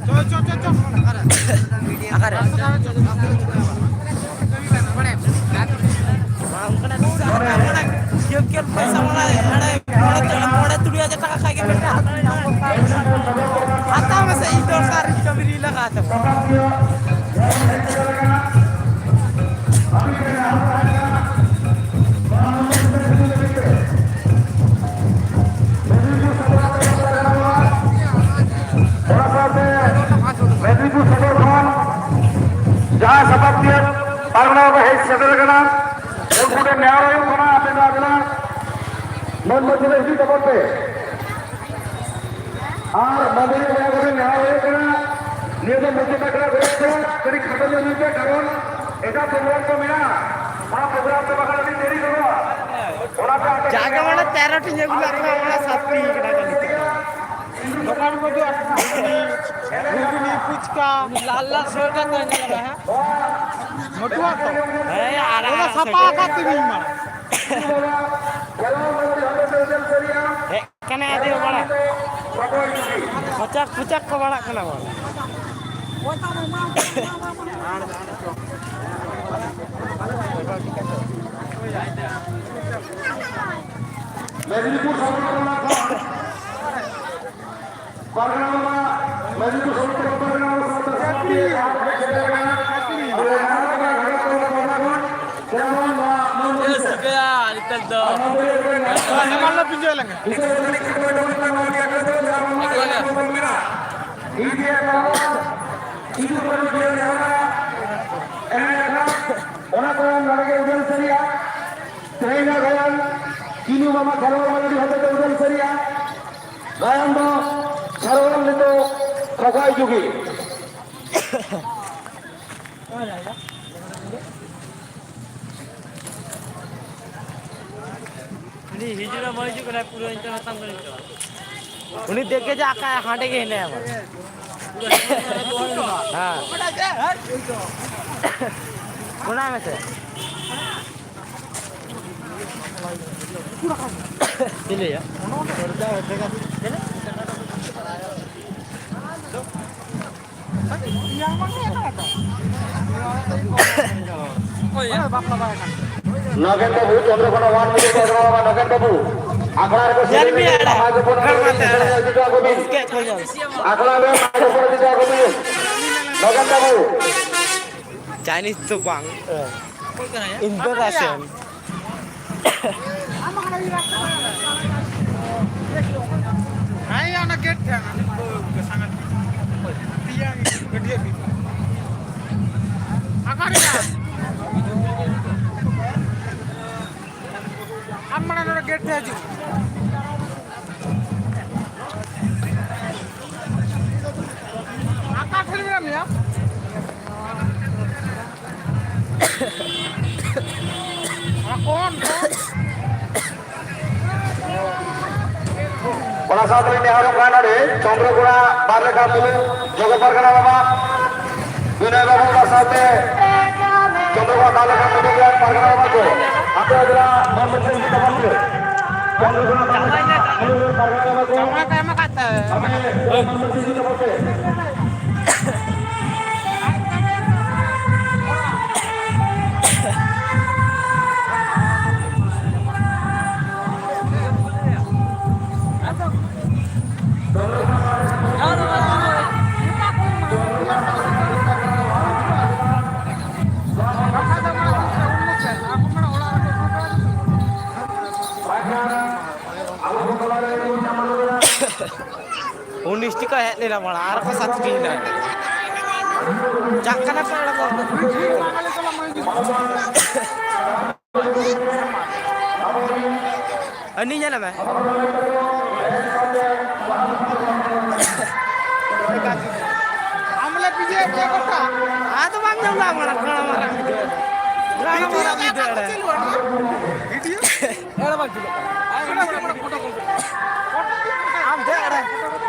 ᱪᱚ, ᱪᱚ, ᱪᱚ, ᱪᱚ᱾ ᱚᱠᱟᱨᱮ? ᱢᱟ ᱚᱱᱠᱟᱱᱟᱜ ᱠᱷᱮᱞ ᱠᱷᱮᱞ ᱯᱚᱭᱥᱟ ᱢᱟᱲᱟ, ᱦᱟᱸᱰᱮ ᱢᱚᱬᱮ, ᱢᱚᱬᱮ ᱛᱩᱨᱩᱭ ᱦᱟᱡᱟᱨ ᱴᱟᱠᱟ ᱠᱷᱟᱡ ᱜᱮ ᱢᱤᱫᱴᱟᱝ ᱦᱟᱛᱟᱣ ᱧᱟᱢᱚᱜ ᱠᱟᱱᱟ᱾ ᱦᱟᱛᱟᱣ ᱢᱮᱥᱮ, ᱤᱧ ᱫᱚᱨᱠᱟᱨ, ᱤᱧ ᱠᱟᱹᱢᱤ ᱨᱮ ᱞᱟᱜᱟᱣ ᱛᱟᱢᱟ᱾ ᱚᱱᱟ ᱥᱟᱶᱛᱮ ᱢᱮᱫᱽᱱᱤᱯᱩᱨ ᱥᱚᱫᱚᱨ ᱠᱷᱚᱱ ᱡᱟᱦᱟᱸᱭ ᱥᱟᱯᱟᱵ ᱠᱤᱭᱟᱹ ᱯᱟᱨᱜᱟᱱᱟ ᱠᱚ ᱦᱮᱡ ᱥᱮᱴᱮᱨ ᱟᱠᱟᱱᱟ, ᱩᱱᱠᱩ ᱴᱷᱮᱱ ᱱᱮᱦᱚᱨ ᱦᱩᱭᱩᱜ ᱠᱟᱱᱟ, ᱟᱯᱮ ᱫᱚ ᱟᱵᱤᱱᱟᱜ ᱢᱟᱹᱱ ᱢᱟᱹᱡᱷᱤ ᱞᱮ ᱤᱫᱤ ᱛᱟᱵᱚᱱ ᱯᱮ᱾ ᱟᱨ ᱢᱟᱹᱡᱷᱤ ᱵᱚᱭᱦᱟ ᱠᱚᱴᱷᱮᱱ ᱱᱮᱦᱚᱨ ᱦᱩᱭᱩᱜ ᱠᱟᱱᱟ, ᱱᱤᱭᱟᱹ ᱫᱚ ᱢᱩᱪᱟᱹᱫ ᱟᱠᱷᱲᱟ ᱦᱩᱭᱩᱜ ᱠᱟᱱᱟ, ᱠᱟᱹᱴᱤᱡ ᱠᱷᱟᱴᱚ ᱧᱚᱜ ᱦᱩᱭᱩᱜ ᱯᱮ, ᱠᱟᱨᱚᱱ ᱮᱴᱟᱜ ᱯᱨᱳᱜᱨᱟᱢ ᱠᱚ ᱢᱮᱱᱟᱜᱼᱟ, ᱚᱱᱟ ᱯᱨᱳᱜᱨᱟᱢ ᱛᱮ ᱵᱟᱠᱷᱟᱱ ᱟᱹᱰᱤ ᱫᱮᱨᱤ ᱜᱚᱫᱚᱜᱼᱟ᱾ ᱚᱱᱟᱛᱮ ᱟᱯᱮ ᱡᱟᱜᱮ ᱢᱟᱱᱮ ᱛᱮᱨᱚ ᱴᱤ ᱟᱹᱜᱩ ᱞᱮᱫ ᱠᱚᱣᱟ, ᱚᱱᱟ ᱥᱟᱛ ᱴᱤ ᱠᱟᱱᱟ ᱠᱚ ᱱᱤᱛᱚᱜ ᱫᱚ᱾ ᱫᱚᱠᱟᱱ ᱠᱚᱫᱚ ᱜᱷᱩᱜᱽᱱᱤ, ᱜᱷᱩᱜᱽᱱᱤ, ᱯᱷᱩᱪᱠᱟ᱾ ᱞᱟᱞ ᱞᱟᱞ ᱥᱚᱨᱠᱟᱨ ᱫᱚ ᱧᱮᱞ ᱢᱮ, ᱦᱮᱸ? ᱢᱟᱹᱴᱩᱣᱟᱹ ᱛᱚ? ᱦᱮᱸ, ᱟᱨ ᱚᱱᱟ ᱟᱨ ᱥᱟᱯᱟ ᱥᱮᱴᱮᱨ᱾ ᱟᱠᱟᱫ ᱛᱤᱧ ᱢᱟ᱾ ᱦᱮᱡ ᱠᱟᱱᱟᱭ ᱟᱹᱰᱤ ᱦᱚᱲ᱾ ᱠᱷᱚᱪᱟᱠ ᱠᱷᱚᱪᱟᱠ ᱠᱚ ᱵᱟᱲᱟᱜ ᱠᱟᱱᱟ ᱵᱚᱱ᱾ ᱢᱮᱫᱽᱱᱤᱯᱩᱨ ᱥᱚᱫᱚᱨ ᱴᱚᱞᱟ ᱠᱷᱚᱱ ᱯᱟᱨᱜᱟᱱᱟ ᱵᱟᱵᱟ, ᱢᱮᱫᱽᱱᱤᱯᱩᱨ ᱥᱚᱫᱚᱨ ᱯᱟᱨᱜᱟᱱᱟ ᱵᱟᱵᱟ ᱥᱟᱶᱛᱮ ᱥᱟᱶᱛᱮ ᱟᱨ ᱦᱮᱡ ᱥᱮᱴᱮᱨ ᱟᱠᱟᱱᱟ᱾ ᱟᱵᱚ ᱢᱟᱨᱟᱝ ᱵᱟᱵᱟ ᱜᱷᱟᱴᱟ ᱛᱚᱞᱟ ᱯᱟᱦᱴᱟ ᱠᱷᱚᱱ ᱡᱮᱢᱚᱱ ᱱᱚᱣᱟ ᱢᱚᱱ ᱪᱮᱫ ᱮ ᱪᱤᱠᱟᱹᱭᱟ ᱱᱮᱛᱟᱨ ᱫᱚ? ᱟᱨ ᱢᱚᱱ ᱢᱚᱱ ᱵᱤᱡᱚᱭ ᱞᱮᱱᱟ᱾ ᱵᱤᱥᱮᱥ ᱠᱚᱨᱮ ᱠᱷᱮᱞᱳᱰ ᱠᱟᱱᱟ ᱱᱚᱣᱟ ᱜᱮ ᱟᱠᱚ ᱫᱚ ᱡᱟᱦᱟᱸ ᱵᱚᱱ ᱢᱮᱱᱟ, ᱟᱠᱚ ᱜᱮ᱾ ᱵᱚᱱ ᱢᱮᱱᱟ᱾ ᱤᱱᱰᱤᱭᱟ ᱱᱚᱣᱟ ᱥᱤᱫᱩ ᱠᱟᱹᱱᱦᱩ ᱡᱤᱭᱚᱱ ᱡᱟᱦᱟᱸ ᱮᱱᱮᱡ ᱟᱠᱷᱲᱟ, ᱚᱱᱟ ᱛᱟᱭᱚᱢ ᱱᱚᱰᱮ ᱜᱮ ᱩᱰᱟᱹᱱ ᱥᱟᱹᱨᱤᱜᱼᱟ᱾ ᱛᱮᱦᱮᱧ ᱫᱚ ᱜᱟᱭᱟᱱ ᱪᱤᱱᱩ ᱢᱟᱢᱟ ᱠᱷᱮᱨᱣᱟᱞ ᱢᱟᱹᱱᱰᱤ ᱦᱚᱛᱮᱛᱮ ᱩᱰᱟᱹᱱ ᱥᱟᱹᱨᱤᱜᱼᱟ᱾ ᱜᱟᱭᱟᱱ ᱫᱚ ᱠᱷᱮᱨᱣᱟᱞ ᱱᱤᱛᱚᱜ ᱠᱷᱚᱠᱚᱭ ᱡᱩᱜᱤ᱾ ᱩᱱᱤ ᱦᱤᱡᱩᱜ ᱨᱮ ᱵᱟᱭ ᱦᱤᱡᱩᱜ ᱠᱟᱱᱟ, ᱯᱩᱨᱟᱹ ᱤᱧ ᱴᱷᱮᱱ ᱦᱟᱛᱟᱣ ᱠᱟᱱᱟ ᱱᱤᱛᱚᱜ᱾ ᱩᱱᱤ ᱫᱮᱠᱷ ᱜᱮ ᱡᱟ ᱟᱠᱟ ᱦᱟᱸᱰᱮ ᱜᱮ ᱦᱮᱱᱟᱭᱟ ᱵᱟ᱾ ᱦᱮᱸ᱾ ᱚᱱᱟ ᱢᱮᱥᱮ᱾ ᱪᱮᱫ ᱞᱟᱹᱭᱟ? ᱱᱚᱜᱮᱱ ᱵᱟᱹᱵᱩ, ᱪᱚᱱᱫᱨᱚᱠᱳᱱᱟ ᱚᱣᱟᱱ ᱢᱤᱱᱤᱴ ᱠᱚ ᱮᱢᱟ ᱱᱚᱜᱮᱱ ᱵᱟᱹᱵᱩ᱾ ᱟᱠᱷᱲᱟ ᱨᱮᱠᱚ ᱧᱮᱞ ᱥᱮᱴᱮᱨ ᱢᱮᱭᱟ ᱞᱮᱱᱟ, ᱮᱲᱟ᱾ ᱢᱟᱭᱠᱨᱳᱯᱷᱳᱱ ᱦᱚᱲ ᱢᱟᱛᱮ ᱤᱫᱤ ᱮᱲᱟ᱾ ᱦᱚᱴᱚ ᱟᱠᱚ ᱵᱤᱱ᱾ ᱪᱮᱫ ᱠᱚ ᱧᱮᱞ? ᱟᱠᱷᱲᱟ ᱨᱮ ᱢᱟᱭᱠᱨᱳᱯᱷᱳᱱ ᱤᱫᱤ ᱦᱚᱴᱚ ᱟᱠᱚ ᱵᱤᱱ᱾ ᱱᱚᱜᱮᱱ ᱵᱟᱹᱵᱩ᱾ ᱪᱟᱭᱱᱤᱡᱽ ᱫᱚ ᱵᱟᱝ, ᱤᱱᱫᱳ ᱨᱟᱥᱮᱱ᱾ ᱦᱮᱸ, ᱚᱱᱟ ᱜᱮᱴ ᱴᱷᱮᱱ᱾ ᱛᱮᱭᱟᱝ ᱜᱟᱹᱰᱭᱟᱹ ᱵᱤ᱾ ᱚᱠᱟᱨᱮ? ᱟᱢ ᱢᱟᱲᱟᱝ ᱱᱚᱰᱮ ᱜᱮᱴ ᱛᱮ ᱦᱤᱡᱩᱜ᱾ ᱚᱠᱟ ᱴᱷᱮᱱ ᱢᱮᱱᱟᱜ ᱢᱮᱭᱟ? ᱚᱱᱟ ᱠᱚᱱ, ᱠᱚᱱ᱾ ᱚᱱᱟ ᱥᱟᱶᱛᱮ ᱱᱮᱦᱚᱨᱚᱜ ᱠᱟᱱᱟ ᱱᱚᱰᱮ ᱪᱚᱱᱫᱨᱚᱠᱳᱱᱟ ᱵᱟᱨ ᱞᱮᱠᱷᱟ ᱢᱩᱞᱩᱠ ᱡᱚᱜᱚ ᱯᱟᱨᱜᱟᱱᱟ ᱵᱟᱵᱟ, ᱵᱤᱱᱚᱭ ᱵᱟᱵᱩ, ᱚᱱᱟ ᱥᱟᱶᱛᱮ ᱪᱚᱱᱫᱨᱚᱠᱳᱱᱟ ᱵᱟᱨ ᱞᱮᱠᱷᱟ ᱢᱩᱞᱩᱠ ᱨᱮᱱ ᱯᱟᱨᱜᱟᱱᱟ ᱵᱟᱵᱟ ᱠᱚ, ᱟᱯᱮ ᱟᱵᱤᱱᱟᱜ ᱢᱚᱱ ᱢᱚᱛᱚ ᱤᱫᱤ ᱛᱟᱵᱚᱱ ᱯᱮ᱾ ᱪᱚᱱᱫᱨᱚᱠᱳᱱᱟ ᱵᱟᱨ ᱞᱮᱠᱷᱟ ᱢᱩᱞᱩᱠ ᱨᱮᱱ ᱯᱟᱨᱜᱟᱱᱟ ᱵᱟᱵᱟ ᱠᱚ, ᱟᱯᱮ ᱢᱚᱱ ᱢᱚᱛᱚ ᱤᱫᱤ ᱛᱟᱵᱚᱱ ᱯᱮ᱾ ᱩᱱᱤᱥ ᱴᱤ ᱠᱚ ᱦᱮᱡ ᱞᱮᱱᱟ ᱢᱟᱲᱟᱝ, ᱟᱨ ᱠᱚ ᱥᱟᱛ ᱴᱤ ᱮᱱᱟ᱾ ᱪᱟᱜ ᱠᱟᱱᱟ ᱠᱚ ᱚᱲᱟᱜ ᱠᱚ᱾ ᱦᱟᱹᱱᱤ ᱧᱮᱞ ᱢᱮ᱾ ᱟᱢ ᱞᱮ ᱵᱤᱡᱮ ᱯᱮ ᱜᱚᱴᱟ᱾ ᱟᱫᱚ ᱵᱟᱝ ᱧᱟᱢ ᱞᱟᱝ ᱢᱟᱨᱟᱝ, ᱢᱟᱨᱟᱝ ᱢᱟᱨᱟᱝ ᱵᱤᱡᱮ᱾ ᱢᱟᱨᱟᱝ ᱢᱟᱨᱟᱝ ᱵᱤᱡᱮ ᱮᱲᱮ᱾ ᱵᱷᱤᱰᱤᱭᱳ? ᱮᱲᱮ ᱵᱟᱝ ᱪᱟᱞᱩᱜ ᱠᱟᱱᱟ᱾ ᱟᱢ ᱫᱮ ᱮᱲᱮ᱾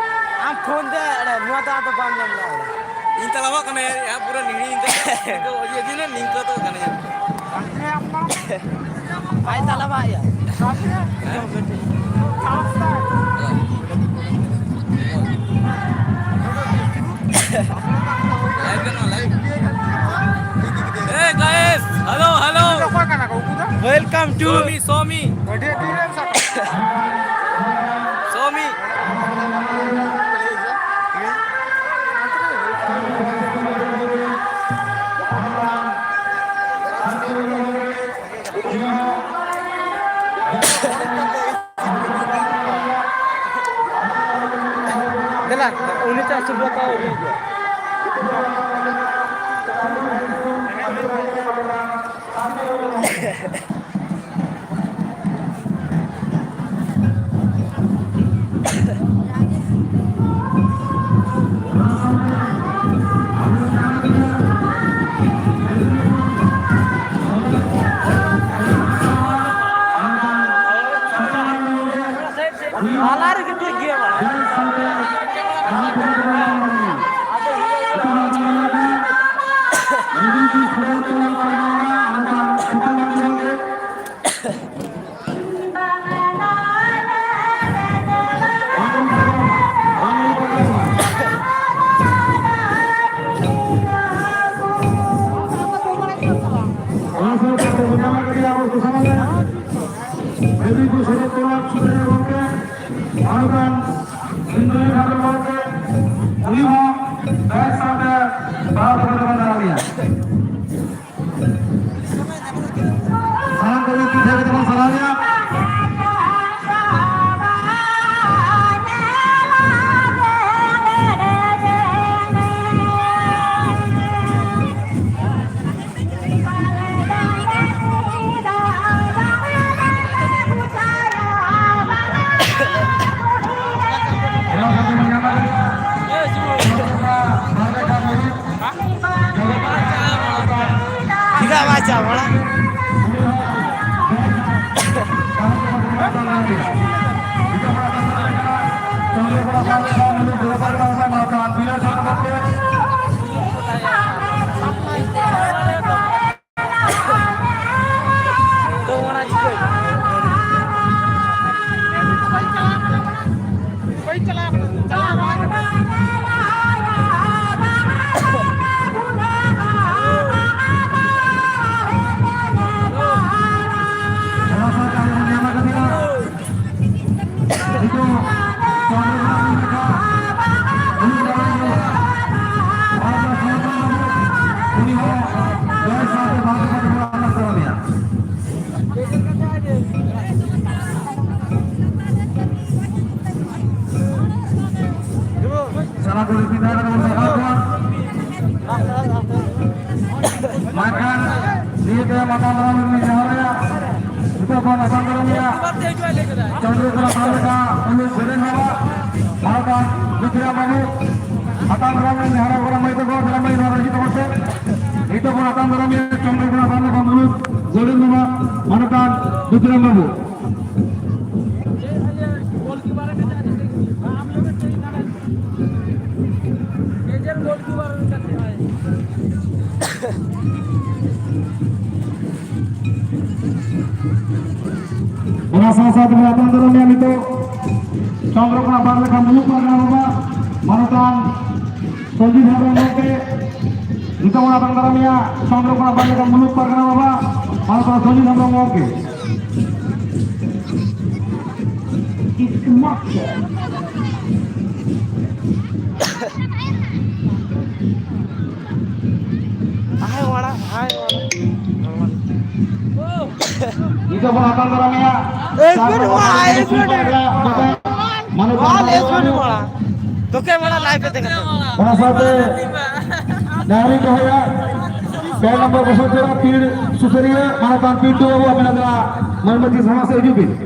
ᱟᱢ ᱯᱷᱳᱱ ᱫᱮ ᱮᱲᱮ᱾ ᱱᱚᱣᱟ ᱫᱚ ᱟᱫᱚ ᱵᱟᱝ ᱧᱟᱢ ᱞᱟᱝ ᱮᱲᱮ᱾ ᱤᱧ ᱛᱟᱞᱟᱣᱟᱜ ᱠᱟᱱᱟᱭᱟ, ᱯᱩᱨᱟᱹ ᱱᱤᱦᱤ ᱤᱧ ᱛᱟᱞᱟᱣᱟᱜ ᱠᱟᱱᱟᱭᱟ᱾ ᱱᱤᱝᱠᱟᱹ ᱫᱚ ᱠᱟᱱᱟᱭᱟ᱾ ᱟᱡ ᱛᱟᱞᱟᱣᱟᱜ ᱭᱟ᱾ Hey guys, hello, hello. ᱚᱠᱚᱭ ᱠᱟᱱᱟ ᱠᱚ ᱩᱱᱠᱩ ᱫᱚ? Welcome to Somi, Somi. ᱟᱹᱰᱤ ᱟᱹᱰᱤ ᱨᱮ ᱥᱟᱵ Somi. ᱫᱮᱞᱟ, ᱩᱱᱤ ᱪᱟᱥ ᱥᱩᱵᱨᱚᱛ ᱟᱹᱜᱩᱭᱮᱭᱟ᱾ ᱛᱟᱞᱟ ᱨᱮᱜᱮ ᱴᱷᱤᱠ ᱜᱮᱭᱟ ᱢᱟ᱾ ᱚᱱᱟ ᱥᱟᱶᱛᱮ ᱟᱵᱚ ᱵᱚᱱ ᱧᱟᱢ ᱟᱠᱟᱫ ᱜᱮᱭᱟ ᱟᱵᱚ ᱥᱩᱥᱟᱱ ᱨᱮ ᱢᱮᱫᱽᱱᱤᱯᱩᱨ ᱥᱚᱫᱚᱨ ᱛᱚᱨᱚᱯ ᱥᱩᱥᱟᱹᱨᱤᱭᱟᱹ ᱜᱚᱢᱠᱮ, ᱢᱟᱱᱚᱛᱟᱱ ᱤᱱᱫᱨᱚᱡᱤᱛ ᱦᱮᱢᱵᱨᱚᱢ ᱜᱚᱢᱠᱮ, ᱩᱱᱤ ᱦᱚᱸ ᱵᱮᱥ ᱥᱟᱶᱛᱮ ᱵᱟᱦᱟ ᱵᱚᱸᱜᱟ ᱛᱮᱵᱚᱱ ᱫᱟᱨᱟᱢ ᱮᱭᱟ᱾ ᱥᱟᱱᱟᱢ ᱠᱚᱜᱮ ᱛᱤ ᱛᱷᱟᱭᱚ ᱠᱟᱛᱮ ᱵᱚᱱ ᱥᱟᱨᱦᱟᱣ ᱮᱭᱟ᱾ ᱪᱮᱫᱟᱜ ᱵᱟᱭ ᱪᱟᱞᱟᱣ ᱵᱟᱲᱟᱜ? ᱢᱟᱛᱟᱞ ᱫᱟᱨᱟᱢ ᱞᱤᱧ ᱱᱮᱦᱚᱨᱟᱭᱟ᱾ ᱱᱤᱛᱚᱜ ᱵᱚᱱ ᱟᱛᱟᱝ ᱫᱟᱨᱟᱢᱮᱭᱟ ᱪᱚᱱᱫᱨᱚᱠᱚᱱᱟ ᱵᱟᱨ ᱞᱮᱠᱟ ᱩᱱᱤ ᱥᱮᱨᱮᱧ ᱵᱟᱵᱟ, ᱢᱟᱱᱚᱛᱟᱱ ᱵᱤᱠᱨᱚᱢ ᱵᱟᱹᱵᱩ᱾ ᱟᱛᱟᱝ ᱫᱟᱨᱟᱢ ᱞᱤᱧ ᱱᱮᱦᱚᱨᱟ ᱠᱚ ᱠᱟᱱᱟ ᱢᱟᱹᱭ ᱛᱟᱠᱚ, ᱫᱟᱨᱟᱢ ᱞᱤᱧ ᱱᱮᱦᱚᱨᱟ ᱦᱤᱡᱩᱜ ᱛᱟᱵᱚᱱ ᱯᱮ᱾ ᱱᱤᱛᱚᱜ ᱵᱚᱱ ᱟᱛᱟᱝ ᱫᱟᱨᱟᱢᱮᱭᱟ ᱪᱚᱱᱫᱨᱚᱠᱚᱱᱟ ᱵᱟᱨ ᱞᱮᱠᱟ ᱩᱱᱤ ᱥᱮᱨᱮᱧ ᱵᱟᱵᱟ, ᱢᱟᱱᱚᱛᱟᱱ ᱵᱤᱠᱨᱚᱢ ᱵᱟᱹᱵᱩ᱾ ᱚᱱᱟ ᱥᱟᱶ ᱥᱟᱶ ᱛᱮᱵᱚᱱ ᱟᱛᱟᱝ ᱫᱟᱨᱟᱢᱮᱭᱟ ᱱᱤᱛᱚᱜ ᱪᱚᱱᱫᱨᱚᱠᱚᱱᱟ ᱵᱟᱨ ᱞᱮᱠᱟ ᱢᱩᱞᱩᱠ ᱯᱟᱨᱜᱟᱱᱟ ᱵᱟᱵᱟ, ᱢᱟᱱᱚᱛᱟᱱ ᱥᱚᱧᱡᱤᱛ ᱦᱮᱢᱵᱨᱚᱢ ᱜᱚᱢᱠᱮ᱾ ᱱᱤᱛᱚᱜ ᱵᱚᱱ ᱟᱛᱟᱝ ᱫᱟᱨᱟᱢᱮᱭᱟ ᱪᱚᱱᱫᱨᱚᱠᱚᱱᱟ ᱵᱟᱨ ᱞᱮᱠᱟ ᱢᱩᱞᱩᱠ ᱯᱟᱨᱜᱟᱱᱟ ᱵᱟᱵᱟ, ᱢᱟᱱᱚᱛᱟᱱ ᱥᱚᱧᱡᱤᱛ ᱦᱮᱢᱵᱨᱚᱢ ᱜᱚᱢᱠᱮ᱾ ᱟᱭ ᱣᱟᱲᱟ, ᱟᱭ ᱣᱟᱲᱟ᱾ ᱱᱤᱛᱚᱜ ᱵᱚᱱ ᱟᱛᱟᱝ ᱫᱟᱨᱟᱢᱮᱭᱟ᱾ ᱮᱥ ᱯᱤ ᱱᱚᱣᱟ, ᱮᱥ ᱯᱤ ᱱᱚᱣᱟ᱾ ᱢᱟᱱᱚᱛ ᱱᱚᱣᱟ ᱮᱥ ᱯᱤ ᱱᱚᱣᱟ᱾ ᱛᱚᱠᱮ ᱵᱟᱲᱟ ᱞᱟᱭᱤᱵᱷ ᱨᱮ ᱛᱟᱦᱮᱸ ᱠᱟᱛᱮ᱾ ᱚᱱᱟ ᱥᱟᱶᱛᱮ ᱱᱮᱦᱚᱨᱤᱧ ᱫᱚᱦᱚᱭᱟ, ᱯᱮ ᱱᱚᱢᱵᱚᱨ ᱵᱚᱥᱚᱱᱛ ᱯᱤᱲ ᱥᱩᱥᱟᱹᱨᱤᱭᱟᱹ ᱢᱟᱱᱚᱛᱟᱱ ᱯᱤᱱᱴᱩ ᱵᱟᱹᱵᱩ, ᱟᱵᱤᱱᱟᱜ ᱫᱚ ᱢᱟᱹᱱ ᱢᱟᱹᱡᱷᱤ ᱥᱟᱢᱟᱝ ᱥᱮᱫ ᱦᱤᱡᱩᱜ ᱵᱤᱱ᱾